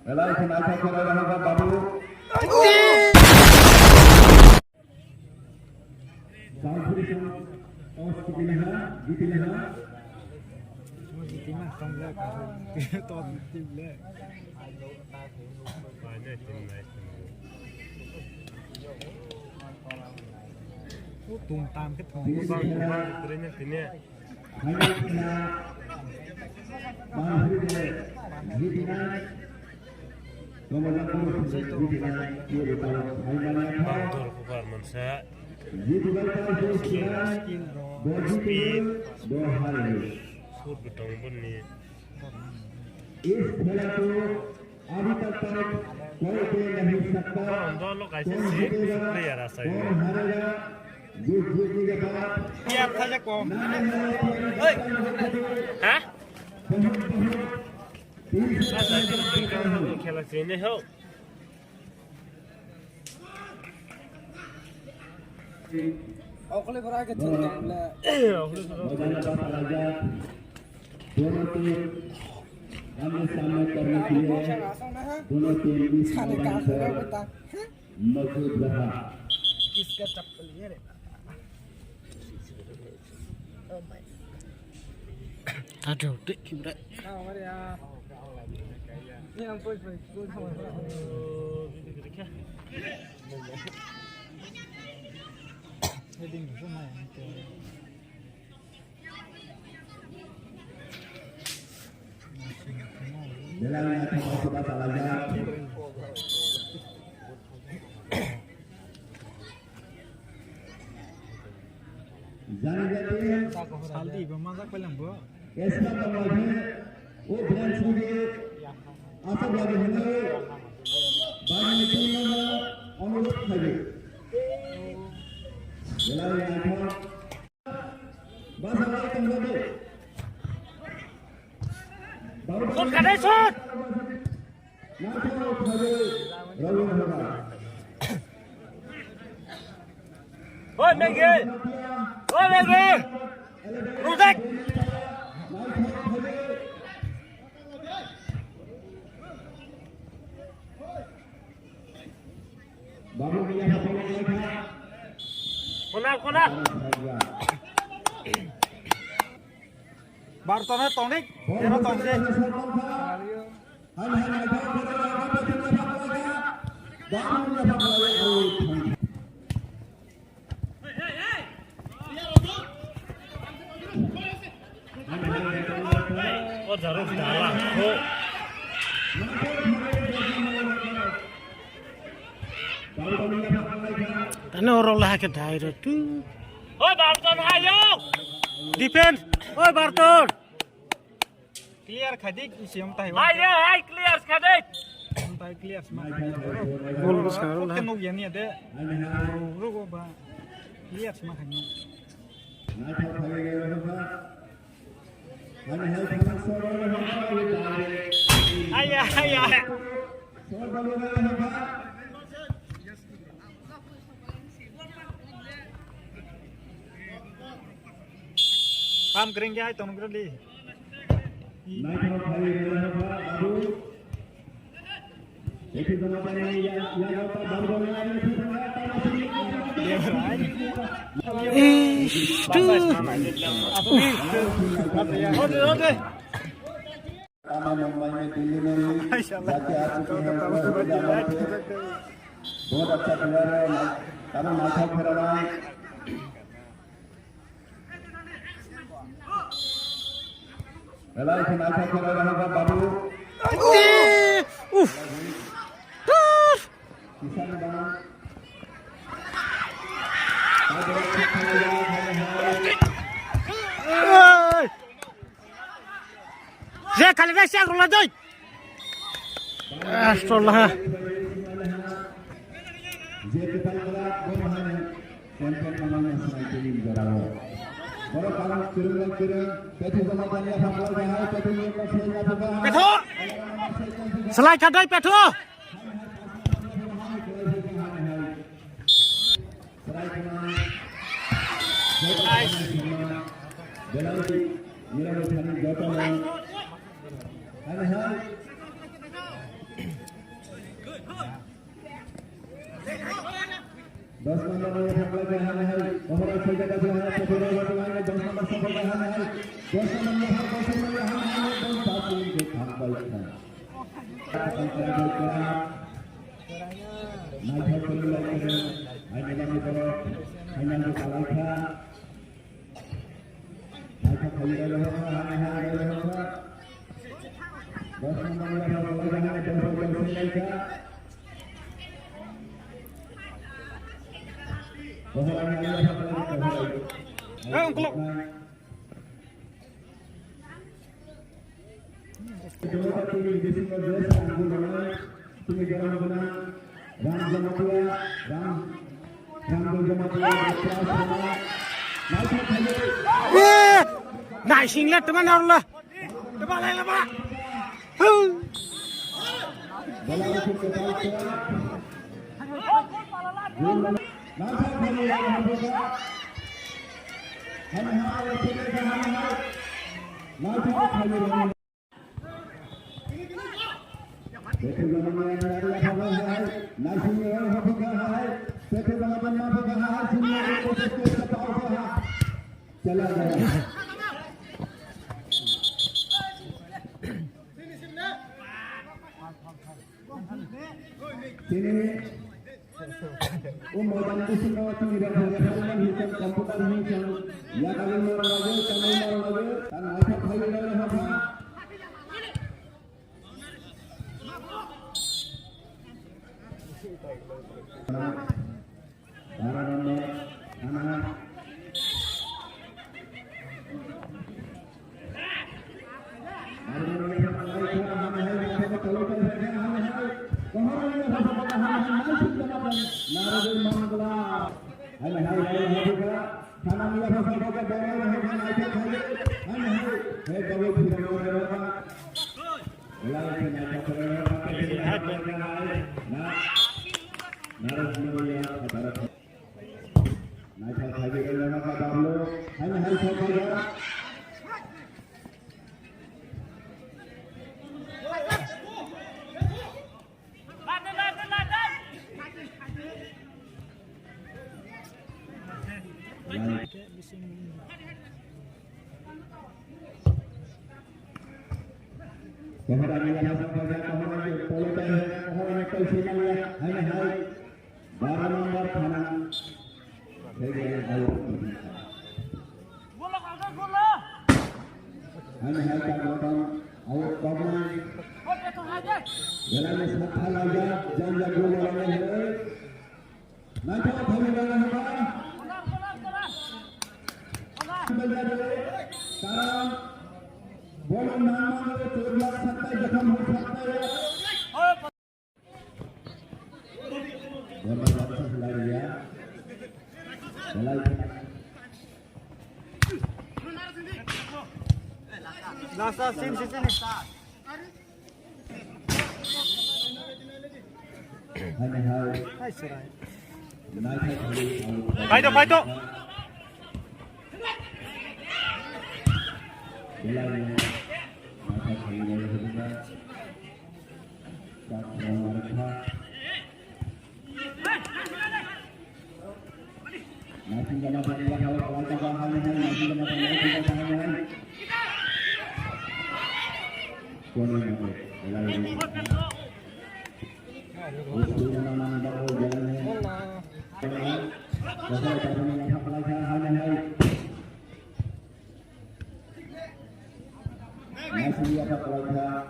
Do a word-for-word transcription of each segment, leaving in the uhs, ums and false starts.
Belai khe naithok khe rw babu. Bangphuri khe toss kipilaha, kipilaha. Tung tam khe thung. Bangphuri khe. Bangdor kupar mansa. Skill, skill rok. Speed. Sur betong boni. Bangdor lo kaisa si player asai. Player thajak ko. Hah? Khela sini ho. Okle bara ke thun le. दोनों टीम आमने सामने करने के लिए दोनों टीम इस मैदान पर मौजूद रहा। किसका चप्पल ये रे? Aduh, dik, kibra. Belang na thapa thapa talaja. Jani jati. Saldi, ibo majak palang bo. Esna tangwa khe, o branch ni asok lagi hinwi, bani team no onurudh khlaiwi. Belai naithok. Basa lai tongjago. Shot khatai, shot! Oi, Megi! Oi, Megi! Rujak! Konar, konar! Bartona tongdik, tero tongsi. O jaro dala ko. Tane oro laha ke dai ro tu. Oi Barton, hayo. Defense. Oi Barton. Clear khadik isi om tai. Hayo, hai clear khadik. Om tai clear sma khai. Gol bwskango na. Nuk yani ade. Rugo ba. Clear sma khai. Aya, aya. Pam kering ya, tong kering di. Ish, tu. बहुत अच्छा प्लेयर है, कारण नाइट खेल रहा है। Belai khe naithok khe rw babu. Uff. Je khali dai siak rwla doi. Astola ha. Petho. Selai kadai petho. Nice. Belai nirok thani joto hai hai. Dos number ni thanglai hai hai. Kohora soja da hai hai. Kohora da hai hai. Dos number support hai hai. Dos number ni hai. Dos number ni hai hai. Dos number ni hai hai. Naithok kwrwi lai kwrwi, hai nini ni borok, hai nang bo kalai kha. Naithok khaiwi lai lai kha, hai hai lai lai kha. Dos number ni borok, hai hai dos number ni lai kha. Bohor ni lai kha, bohor ni lai kha. Hey, ungkuluk. Eh, naising le teman Allah. Teman lain apa? Huh. Chala gaya. Chini o moidan bisingo chini rok hwnwi phaimani hwnwi chwng computer hwnwi chwng yakarwi mora lagwi, tangwi mora lagwi, tang naithok phaiwi rwna hapha. Bara number, thana. Naithok khlaiwi rwna kha Dablo. Haino hai sok kha. Kohor ani yaha sok kha, kohor ani polo tai hai, kohor ani kaisi manya, haino hai. Bara number thana. Ani hai tak rotong, awak kau mana? Jalan ni sat hal aja, jam jam dulu orang ni hai. Nanti apa yang dah nampak? Sekarang, bola nama tu terbelah sampai jaham sampai. Bola baksa hilai ya. Bola. Last, last, sini, sini, sini. Hai, hai. Hai, serai. Fight, fight. Bola. Nice, we are up like that.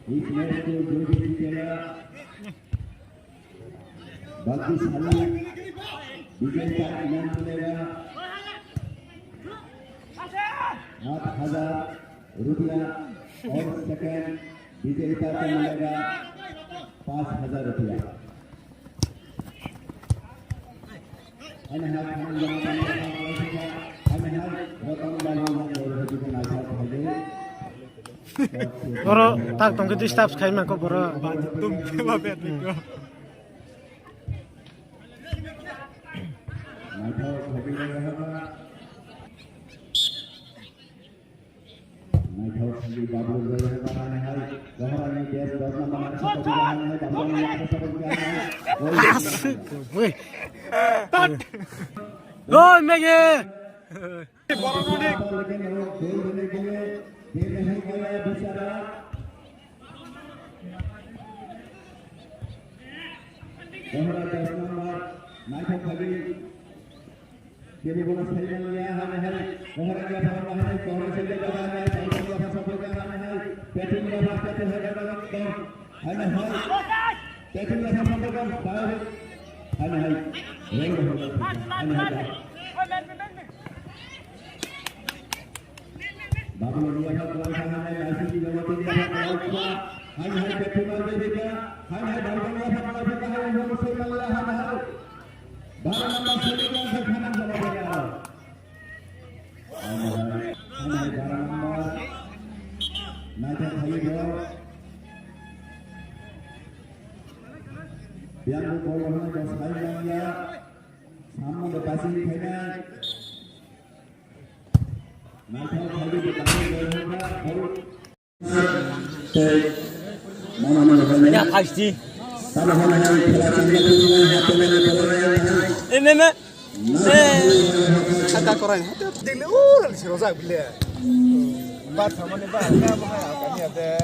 This next goal will be kicked out. Balki sali, विजेता इनाम मिलेगा आठ हजार रुपया और सेकंड विजेता को मिलेगा पाँच हजार रुपया। Ani hai khamung jana tangwi, ani hai rotong bali yang dol hajiko naithok hajai. Oro tak tongkhe disturb khai mangkho boro. Tum ba bet ko. Asik, weh. Oi, Mege. Kohora das number, naithok khagwi. Kebo bono sai manliya, hane hai. Kohora ya phang hane, kohora sai manliya, hane hai. Kohora ya phang hane hai. Peting ya phang, peting hai, hai, hai. Hane hai. Peting ya phang, peting hai, hai. Hane hai. Hane hai. Babulonia ha kuai ha hanai naising di jawa tini ha kuai ha. Hai hai Petrima Devika, hai hai Babulonia ha kuai ha hai hai Muslim Allah ha hai. Bara nama sini kan sa khanan jawa tini ha. Hai hai bara nama. Naita hai do. Biang ko bol hana ko sai jang ya. Samno de passing khainai. Ya, pasti. Eh, me, me. Eh, kaka korai. Dili ura si rozak bile. Bat samani bat, ya, ya, ya, ya.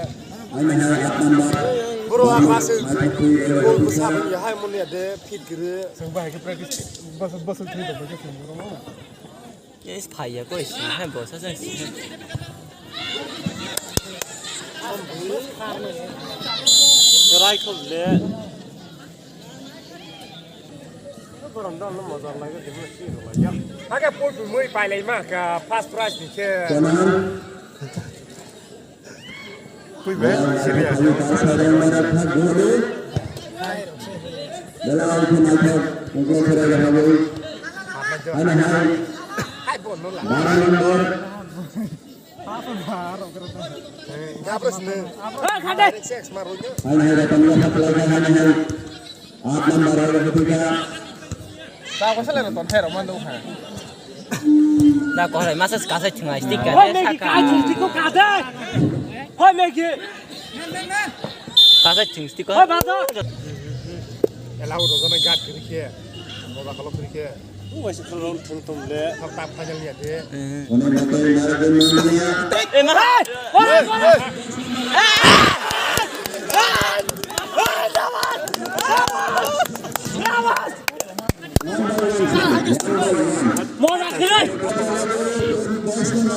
Bro, apa sih? Gol besar ya, hai, mun ya, de, fit giri. Sengba hai ke practice, bas, bas, bas. Yes, phaiya koi si, hai bosa sa si. Rai khol le. Borom dam no motor lai ko dimo si ro lai ya. Hake pul pul mui pai lai ma ka first prize ni ke. Pui be, siri ya. Hai, bon, no la. Bara number. Hai, hai, datang ya, satu lagi, hai, hai. Aat number aro ketiga. Sa ko sele ton thero man do kha. Na ko hai masa kasa chunga stick ka. Hoi megi kai chunga stick ko kade. Hoi megi. Kasa chunga stick ko. Hoi baza. Elau do jana gat kiri khe. Moda khalok kiri khe. U wai se khalo thung thung le. Thok tap kha jal ya de. Hone makai na de man ya. Eh, ma. Hoi, hoi. Mora khe.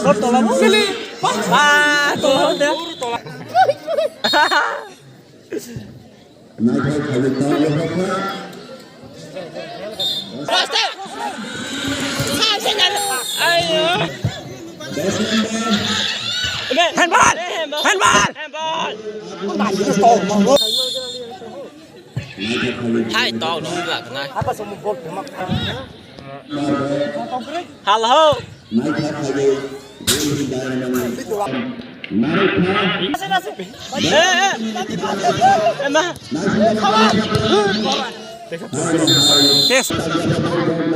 Kor tola mo. Ah, tola de. Naithok khawi tong le hokha. Ayo. Handball! Handball! Handball! Hai, tong nung la kana. Hal ho. Eh, eh. Eh, ma. Tes.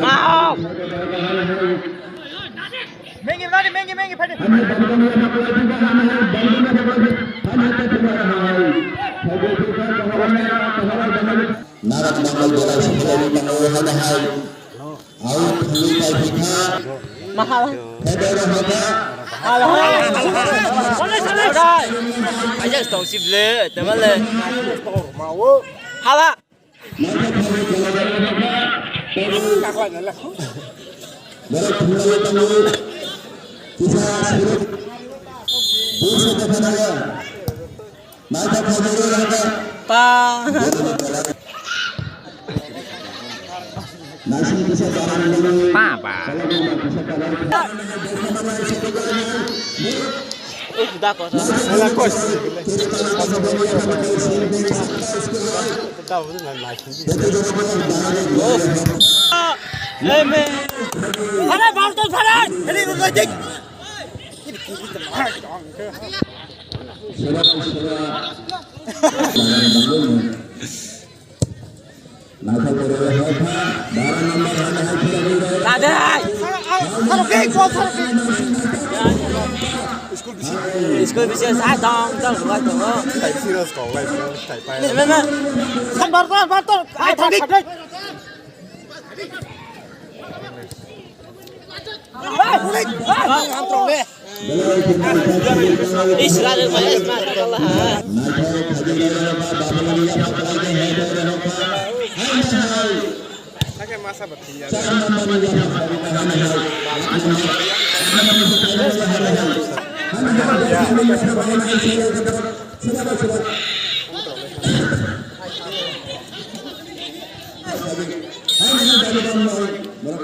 Mau. Mengi, mengi, mengi, mengi, pade. Narok mangol belai sumsok ni tango hana hai. Au thangwi paipikha. Mahal. Hebero haba. Mahal. Aja stong sible, temale. Hala. Borok thumlaiwi tongo. Kisa suru. Busa tepha nangya. Naithok khaijak rw rw kha. Pa. Naising kisa karan nangwi. Pa, pa. Kolokma kisa karan. Ih, da ko sa. Ala kos. Amen. Phara, bal tol phara. Ini rujak. Sura, sura. Naikha kore hotha, bara number hotha, hotha. Tadai! School bisi sai dong, dong, dong, dong. Thai serious kok lai, thai pai. Mama. San bar tor, bar tor. Ai, thani.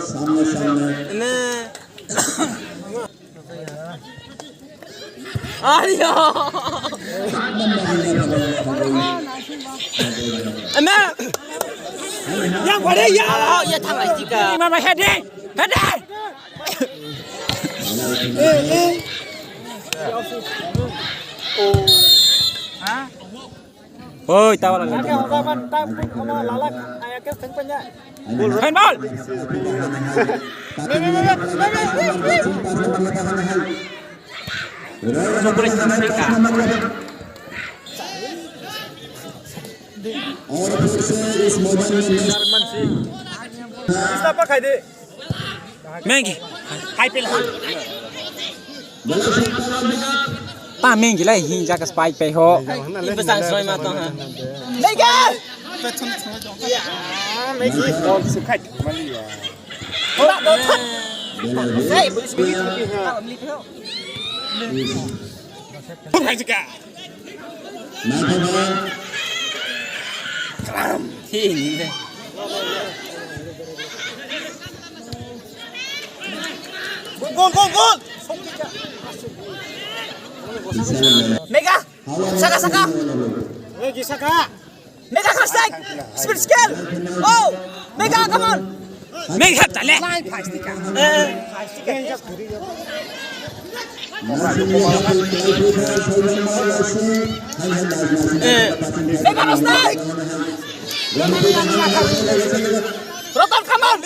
Samne, samne. Ayo. Ema. Yang pada ya. Oh, ya, thangai tika. Mama, hede, hede. Oi, tawa lang. Lagi hoga ban tam pun sama lalak, ayaknya sengpenya. Handball. Mustafa Khaide. Mengi. Hai pel ha. Ta mengi lai hin jakas pai pai ho. Ibu sang soi ma tong ha. Lega. Mengi. Hey, bu sbi. Hai jika. Naithotok. Kram. Hini le. Gol, gol, gol, gol. Mega. Saka, saka. Mega kasai. Speed scale. Oh. Mega, come on. Mega tale. Line pass tika. Eh. Eh. Rotan, come on.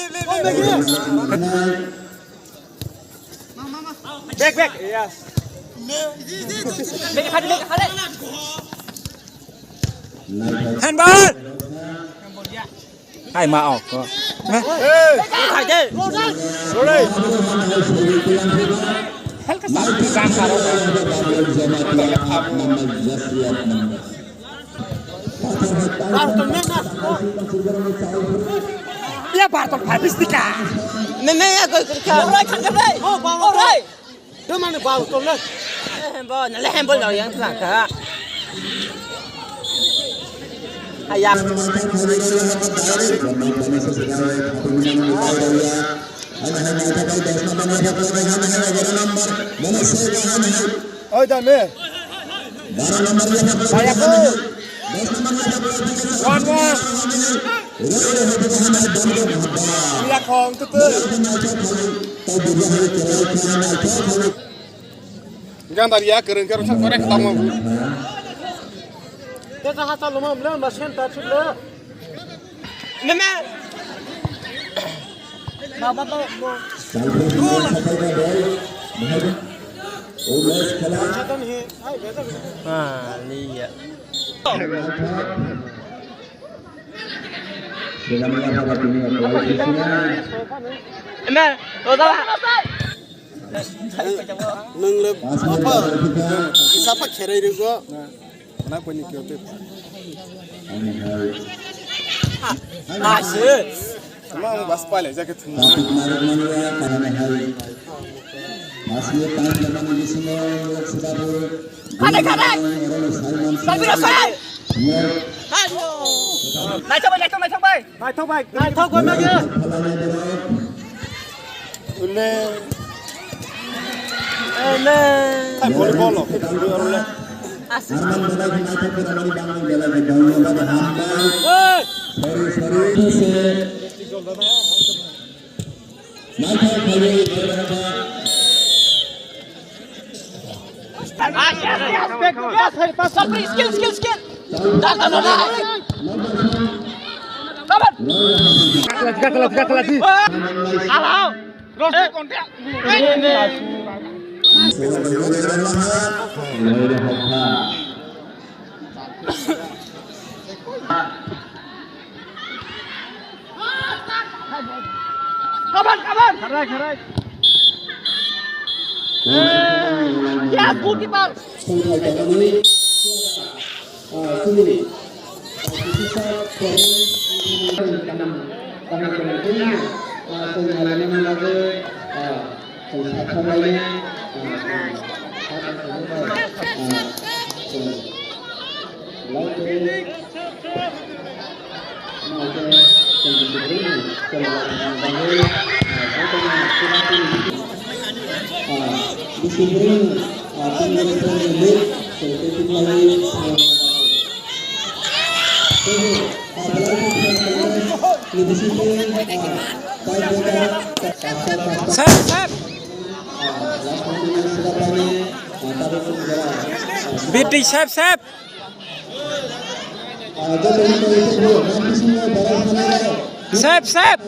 Back, back. Yes. Back, hadi, back, hadi. Handball. Hai ma ok. Hei. Sorry. Ya bartol phabis tika. Meme ya gol kurka. Orai khangkar dai. Orai. Itu mana bau tolak? Bo, nale handball dong yang tengah ka. Ayam. Oi, dame. Bayaku. One, one. Iya, kong, tutu. Gandar ya, kereng, kereng, sak, korek, ketemu. Kita hata lumam, lumam, masih tak sudah. Meme. Baba, baba. Ah, liya. Meme, oda. Nang le apa? Sapa kherai rego? Mana kau ni kau tu? Asik. Emang bas pale jaga tengah. Asik. Kade, kade. Tapi rasa. Hai. Naithok bai, naithok, naithok bai. Naithok bai, naithok bai, naithok. Ule. Ule. Hai, volleyball lo. Ule. Asik. Oi. Sorry, sorry. Skill, skill, skill. Come on. Hello. Come on, come on. Kharai, kharai. Yes, goalkeeper. Sep, sep. Biti, sep, sep. Sep, sep.